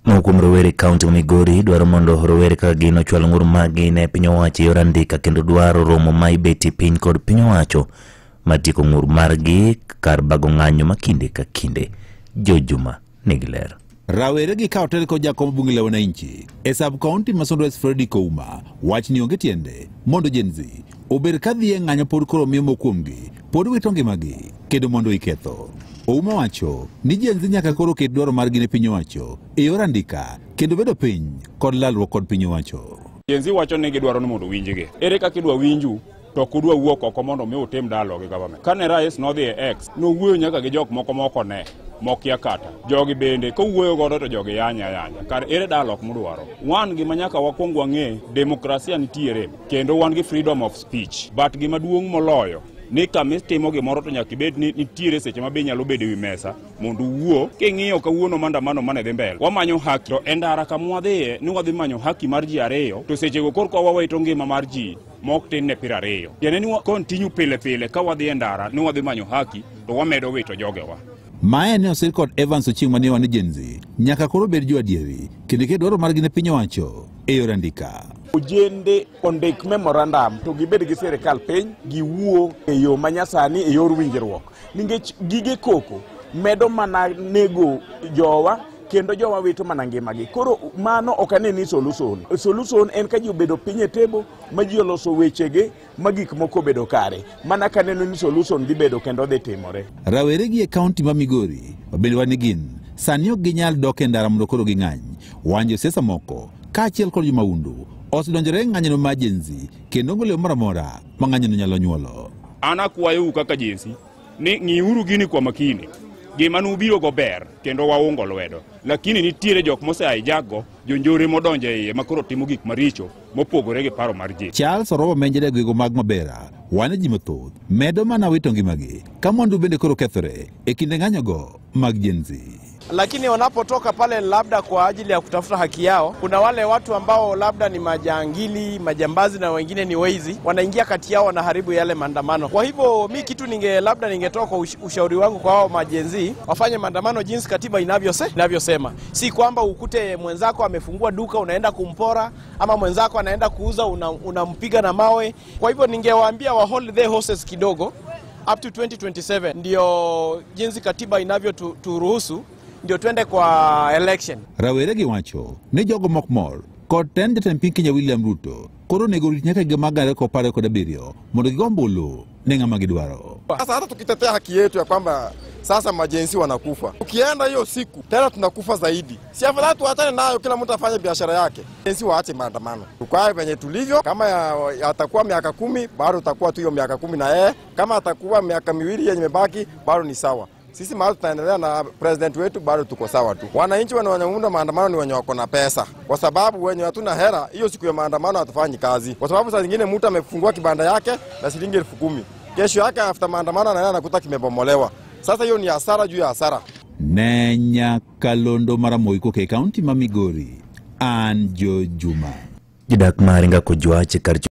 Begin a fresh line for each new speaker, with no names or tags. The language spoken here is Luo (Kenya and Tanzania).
Moko kuom rowere e kaunti ma Migori dwaro mondo rowere kaka gin ochwal ng'ur maggi ne piny owacho e yor andika kendo dwaro romo ma ibetie piny kod piny owacho mar tieko ng'ur margi kar bago ng'anyo ma kinde ka kinde. George Juma nigi ler.
Rawere gi ka otel kod jakom bunge la wananchi e sub county ma Sondu West Freddy Kouma wach ni onge tiende mondo Gen Z obed ka dhi e ng'anyo pod koro miyo moko kuomgi pod wito ngimagi kendo mondo iketho. Ouma wacho ni Gen Z nyaka koro ket dwaro margi ne piny owacho e yor andika kendo bedo piny kod lalruok kod piny owacho.
Gen Z wacho ni gidwaro ni mondo winjgi. Ere kaka idwa winju to ok udwa wuok oko mondo mi utim dialogue gi government. Kane rais nodhi e X, nowuoyo nyaka gi jok moko moko ne mokia kata. Jogi bende kowuoyo godo to jogi yanye ayanya. Kar ere dialogue mudwaro? Wan gima nyaka wakwong wang'e, demokrasia nitiere kendo wan gi freedom of speech. But gima duong' moloyo ni kama itimo gimoro to nyaka ibed ni nitiere seche ma be inyalo bedo ewi mesa mondo uwuo. King'iyo kawuono maandamano mane dhi mbele, wamanyo haki to e ndara kama wadhiye ni wadhi manyo haki mar ji ariyo to sechego korka wawito ngima mar ji mok tin ne 20. Tiende ni continue pile pile ka wadhi e ndara ni wadhi manyo haki to wamedo wito jogewa.
Mae ne osir kod Evans Ochieng' mane owacho ni Gen Z nyaka koro bed jo adieri kendo ket dwaro margi ne piny owacho e yor andika.
Ojende ondik memorandum to gibed gi sirikal piny giwuo e yo manyasani e yor winjruok nikech gige koko medo mana nego jowa kendo jowa wito mana ngimagi. Koro mano ok ane ni solution. Solution en ka ji obedo piny e table ma ji oloso wechegi ma gik moko obedo kare. Mana ka neno ni solution dhi bedo kendo dhi timore.
Rawere gi e kaunti ma Migori mabende wan ni gin sani ok ginyal dok e ndara mondo koro ging'any. Wan josiasa moko kaachiel kod jomahundu osedonjore e ng'anyono mar Gen Z kendo onge olemo moro amora ma ng'anyono nyalo nyuolo.
An akwayou kaka Gen Z ni ng'iuru gini kwa makini. Gima nubiro go ber kendo waungo lwedo. Lakini nitiere jok mose hijack go, jonjore modonjo e iye ma koro timo gik maricho mopogore gi paro mar ji.
Charles Orobo Menjere e gwenge mag Mabera wane ji mathoth medo mana wito ngimagi ka mwandu bende koro kethore e kinde ng'anyogo mag Gen Z.
Lakini wanapotoka pale labda kwa ajili ya kutafuta haki yao, kuna wale watu ambao labda ni majangili, majambazi na wengine ni wezi, wanaingia kati yao wanaharibu yale maandamano. Kwa hivyo mi kitu labda ningetoa kwa ushauri wangu kwa hao ma-Gen Z, wafanye maandamano jinsi katiba inavyosema. Si kwamba ukute mwenzako amefungua duka unaenda kumpora, ama mwenzako anaenda kuuza unampiga na mawe. Kwa hivyo ningewaambia wa hold their horses kidogo up to 2027, ndio jinsi katiba inavyoturuhusu ndio twende kwa election.
Rawere gi wacho ni jogo mok mor kod tend jatend piny Kenya William Ruto koro onego orit nyaka higa mar 2027 mondo gigo ombulu ne ng'ama gidwaro.
Sasa hata tukitetea haki yetu ya kwamba sasa ma-Gen Z wanakufa, ukienda hiyo siku tena tunakufa zaidi. Si afadhali tuachane nayo, kila mtu afanye biashara yake. Gen Z waache maandamano, tukae venye tulivyo. Kama atakuwa miaka 10 bado utakuwa tu hiyo miaka 10 na yeye, kama atakuwa miaka miwili yenye imebaki bado ni sawa. Sisi mahali tutaendelea na president wetu bado tuko sawa tu. Wananchi wanaounda maandamano ni wenye wako na pesa, kwa sababu wenye hatuna hera hiyo siku ya maandamano hatufanyi kazi, kwa sababu saa zingine mtu amefungua kibanda yake na shilingi 10,000, kesho yake after maandamano anaenda anakuta kimebomolewa. Sasa hiyo ni hasara juu ya hasara.
Ne Nyakalondo Maramoi koke kaunti ma Migori, an Jo Juma.
Jodak mar Ringa Kojwach kar